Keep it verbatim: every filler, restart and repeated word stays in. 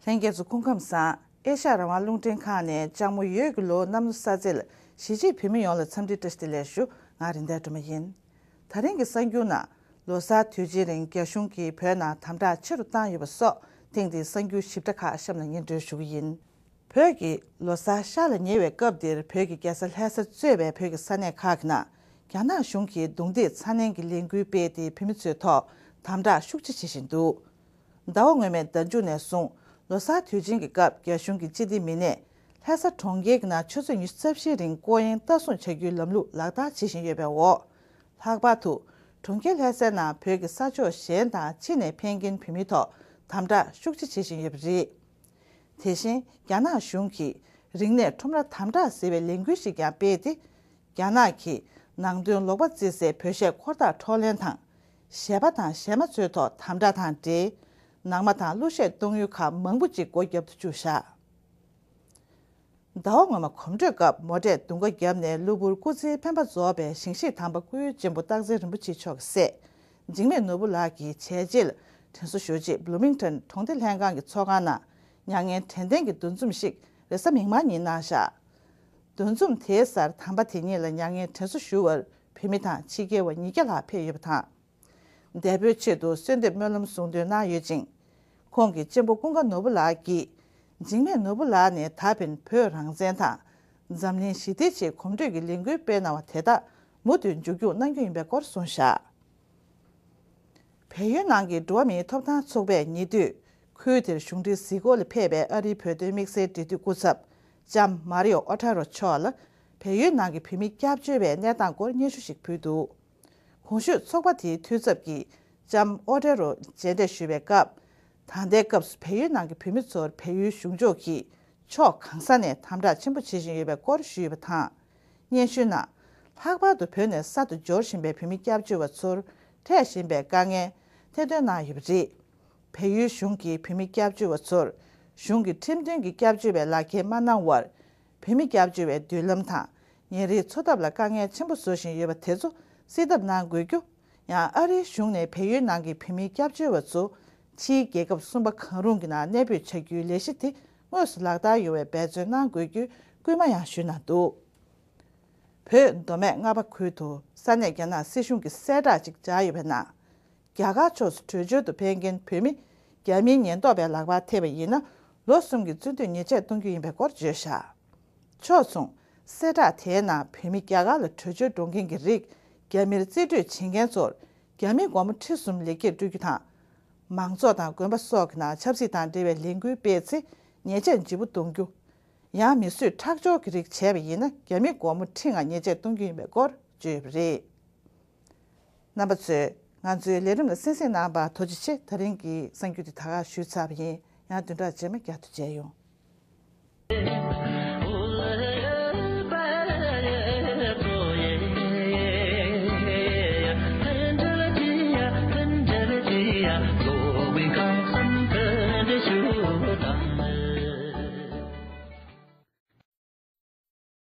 ལྷན་རྒྱས་ཚོ་སྐུ་ཁམས་བཟང་། ཨེ་ཤ་ཡ་རང་དབང་རླུང་འཕྲིན་ཁང་ནས་ལྕགས་མོ་ཡོས་ཀྱི་ལོ་གནམ་ལོ་གསར་ཚེས་ལ་གཞིས་བྱེས་བོད་མི་ཡོངས་ལ་འཚམས་འདྲི་བཀྲ་ཤིས་བདེ་ལེགས་ཞུ། ང་རིན་ལྡན་སྒྲོལ་མ་ཡིན། ད་རིང་གི་གསར་འགྱུར་ནང་ལོ་གསར་དུས་ཆེན་རིང་རྒྱ་གཞུང་གིས་བོད་ནང་དམ་དྲག་ཆེ་རུ་བཏང་ཡོད་པ་སོགས་ཐེངས་འདིའི་གསར་འགྱུར་ཞིབ་ཕྲ་ཁག་གཤམ་ལ་སྙན་སྒྲོན་ཞུ་གི་ཡིན། བོད་ཀྱི་ལོ་གསར་ཤར་ལ་ཉེ་བའི་སྐབས་འདིར་བོད་ཀྱི་རྒྱལ་ས་ལྷ་སར་གཙོས་པའི་བོད་ཀྱི་ས་གནས་ཁག་གི་ནང་རྒྱ་ནག་གཞུང་གིས་རྡུང་རྡེག་ཚ་ནན་གྱི་ལས་འགུལ་སྤེལ་ཏེ་བོད་མི་ཚོའི་ཐོག་དམ་དྲག་ཤུགས་ཆེ་བྱེད་བཞིན་འདུག་ཟླ་བ་སྔོན་མའི་ཟླ་མཇུག་ནས་བཟུང་ལོ་གསར་དུས་ཆེན་གྱི་སྐབས་རྒྱ་གཞུང་གི་སྤྱི་བདེ་མི་སྣས་ལྷ་ས་གྲོང་ཁྱེར་གྱི་ནང་ཆུ་ཚོད་ཉི་ཤུ་རྩ་བཞིའི་རིང་སྐོར་གཡེང་ལྟ་སྲུང་བྱ་རྒྱུའི་ལམ་ལུགས་ལག་བསྟར་བྱེད་བཞིན་ཡོད་པའི་འོག་ལྷག་པར་དུ་གྲོང་ཁྱེར་ལྷ་སའི་ནང་བོད་ཀྱི་ས་ཕྱོགས་གཞན་དང་ཕྱི་ནས་ཕེབས་མཁན་བོད་མིའི་ཐོག་དམ་དྲག་ཤུགས་ཆེ་བྱེད་བཞིན་ཡོད་པ་རེད། དེ་བཞིན་རྒྱ་ནག་གཞུང་གིས་རིག་གནས་ཁྲོམ་ར་དམ་དྲག་ཟེར་བའི་ལས་འགུལ་ཞིག་ཀྱང་སྤེལ་ཏེ། རྒྱ་ནག་གིས་ནང་དོན་ལོག་པ་བརྩི་སའི་བོད་གཞས་འཁོར་ཐག་འཕྲོག་ལེན་དང་། གཞས་པ་དང་གཞས་མ་ཚོའི་ཐོག་དམ་དྲག་དང་འབྲེལ། ནང་མ་དང་གླུ་གཞས་གཏོང་ཡུལ་ཁག་མང་པོ་ཅིག་སྒོ་བརྒྱབ་ཏུ་བཅུག་བཞག་ཟླ་བ་སྔོན་མ་གོམ་བགྲོད་སྐབས་མོ་ཊས་རྡུང་ཁ་བརྒྱབ་ནས་གློ་བུར་སྐུ་ཚེའི་འཕེན་པ་རྫོགས་པའི་ཞིང་གཤེགས་དམ་པ་སྐུའི་གཅེན་པོ་སྟག་འཚེར་རིན་པོ་ཆེ་མཆོག་གི་སྲས། འཇིགས་མེད་ནོར་བུ་ལགས་ཀྱི་བྱས་རྗེས་ལ་དྲན་གསོ་ཞུ་ཆེད་བྷུ་ལུ་མིང་ཊོན་གྲོང་སྡེ་ལྷན་ཁང་གི་ཚོགས་ཁང་ནང་མྱ་ངན་དྲན་རྟེན་གྱི་འདུ་འཛོམས་ཤིག་རེས་གཟའ་མིག་དམར་ཉིན་གནང་བཞག་འདུ་འཛོམས་དེའི་སར་དམ་པ་དེ་ཉིད་ལ་མྱ་ངན་དྲན་གསོ་ཞུ་བར་བོད་མི་དང་ཕྱི་རྒྱལ་བ་ཉིས་བརྒྱ་ལྷག་ཕེབས་ཡོད་པ་དང་། འདས་པོའི་ཆེད་དུ་གསོལ་འདེབས་སྨོན་ལམ་གསུང་འདོན་གནང་ཡོད་ཅིང་། ཁོང་གི་གཅེན་པོ་ཀུན་དགའ་ནོར་བུ་ལགས་ཀྱིས། འཇིགས་མེད་ནོར་བུ་ལགས་ནས་ད་ཕན་བོད་རང་བཙན་དང་། འཛམ་གླིང་ཞི་བདེའི་ཆེད་གོམ་བགྲོད་ཀྱི་ལས་འགུལ་སྤེལ་གནང་བ་དེ་དག་མུ་མཐུད་མཇུག་སྐྱོང་གནང་རྒྱུ་ཡིན་པའི་སྐོར་གསུངས་བཞག་བལ་ཡུལ་ནང་གི་འགྲོ་བ་མིའི་ཐོབ་ཐང་ཚོགས་པས་ཉེ་དུས་ཁུལ་དེར་གཞུང་འབྲེལ་གཟིགས་སྐོར་ལ་ཕེབས་པའི་ཨ་རིའི་བོད་དོན་དམིགས་བསལ་འབྲེལ་མཐུད་སྐུ་ཚབ་ལྕམ་མ་རིའོ་ཨོ་ཊ་རོ་མཆོག་ལ་བལ་ཡུལ་ནང་གི་བོད་མི་སྐྱབས་བཅོལ་བའི་གནས་སྟངས་སྐོར་སྙན་ཞུ་ཞིག་ཕུལ་འདུག་གོང་ཞུས་ཚོགས་པ་དེའི་འཐུས་ཚབ་ཀྱིས་ལྕམ་ཨོ་ཊ་རོ་མཇལ་འཕྲད་ཞུས་པའི་སྐབས། ད་ལྟའི་སྐབས་སུ་བལ་ཡུལ་ནང་གི་བོད་མི་ཚོར་བལ་ཡུལ་གཞུང་ཕྱོགས་ཀྱིས་ཕྱོགས་གང་ས་ནས་དམ་དྲག་ཆེན་པོ་བྱེད་བཞིན་ཡོད་པའི་སྐོར་ཞུས་ཡོད་པ་དང་། སྙན་ཞུའི་ནང་། ལྷག་པར་དུ་བོད་ནས་གསར་དུ་འབྱོར་བཞིན་པའི་བོད་མི་སྐྱབས་བཅོལ་བ་ཚོར་འཕྲད་བཞིན་པའི་དཀའ་ངལ་ཐེར་འདོན་གནང་ཡོད་པ་རེད། བལ་ཡུལ་གཞུང་གིས་བོད་མི་སྐྱབས་བཅོལ་བ་ཚོར་གཞུང་གི་ཁྲིམས་མཐུན་གྱི་སྐྱབས་བཅོལ་བའི་ལག་འཁྱེར་མ་གནང་བར། བོད་མི་སྐྱབས་བཅོལ་བའི་མདུན་ལམ་དང་ཉིན་རེའི་འཚོ་ཐབས་ལ་དཀའ་ངལ་ཆེན་པོ་བཟོ་བཞིན་ཡོད་པ་དེ་ཚོ་སེལ་ཐབས་གནང་དགོས་རྒྱུ། ཡང་ཨ་རིའི་གཞུང་ནས་བལ་ཡུལ་ནང་གི་བོད་མིའི་སྐྱབས་བཅོལ་བ་ཚོ་ཕྱིའི་རྒྱལ་ཁབ་གསུམ་པ་གང་རུང་གི་ནང་གནས་སྤོས་བྱ་རྒྱུའི་ལས་གཞི་དེ་དངོས་སུ་ལག་བསྟར་ཡོང་བའི་འབད་བརྩོན་གནང་དགོས་རྒྱུའི་སྐུལ་མ་ཡང་ཞུས་གནང་འདུག་བོད་མདོ་སྨད་རྔ་པ་ཁུལ་དུ་ས་གནས་རྒྱ་ནག་སྲིད་གཞུང་གི་གསལ་བསྒྲགས་ཅིག་བྱ་ཡོད་པའི་ནང་། རྒྱ་གར་ཕྱོགས་སུ་བྲོས་བྱོལ་དུ་ཕེབས་མཁན་བོད་མི་རྒྱ་མིའི་ཉེན་རྟོག་པའི་ལག་པར་ཐེབས་པ་ཡིན་ན་ལོ་གསུམ་གྱི་བཙོན་འཐུས་ཉེས་ཆད་གཏོང་རྒྱུ་ཡིན་པའི་སྐོར་བརྗོད་བཞག་ཕྱོགས་མཚུངས། གསལ་བསྒྲགས་དེའི་ནང་བོད་མི་རྒྱ་གར་ལ་བྲོས་བྱོལ་འགྲོ་མཁན་གྱི་རིགས་རྒྱ་མིར་རྩིས་སྤྲོད་བྱེད་མཁན་ཚོར་རྒྱ་མིའི་སྒོར་མོ་ཁྲི་གསུམ་ལེགས་སྐྱེས་སྤྲོད་རྒྱུ་དང་། མང་ཚོགས་དང་དགོན་པ་སོགས་ཀྱི་ནང་ཆབ་སྲིད་དང་འབྲེལ་བའི་ལས་འགུལ་སྤེལ་ཚེ་ཉེས་ཆད་ལྗིད་པོ་གཏོང་རྒྱུ། ཡང་མི་གསོད་ཁྲག་སྦྱོར་གྱི་རིགས་བྱས་པ་ཡིན་ན་རྒྱ་མིའི་སྒོར་མོ་ཁྲི་ལྔ་ཉེས་ཆད་གཏོང་རྒྱུ་ཡིན་པའི་སྐོར་བརྗོད་ཡོད་པ་རེད། རྣམ་པ་ཚོས། ང་ཚོའི་ལས་རིམ་ལ་གསན་གཟིགས་གནང་བར་ཐུགས་རྗེ་ཆེ། ད་རིང་གི་གསར་འགྱུར་འདི་ད་ག་ཞུས་ཚར་བ་ཡིན། ཡང་བདུན་ཕྲག་རྗེས་མ་བསྐྱར་དུ་མཇལ་ཡོང་།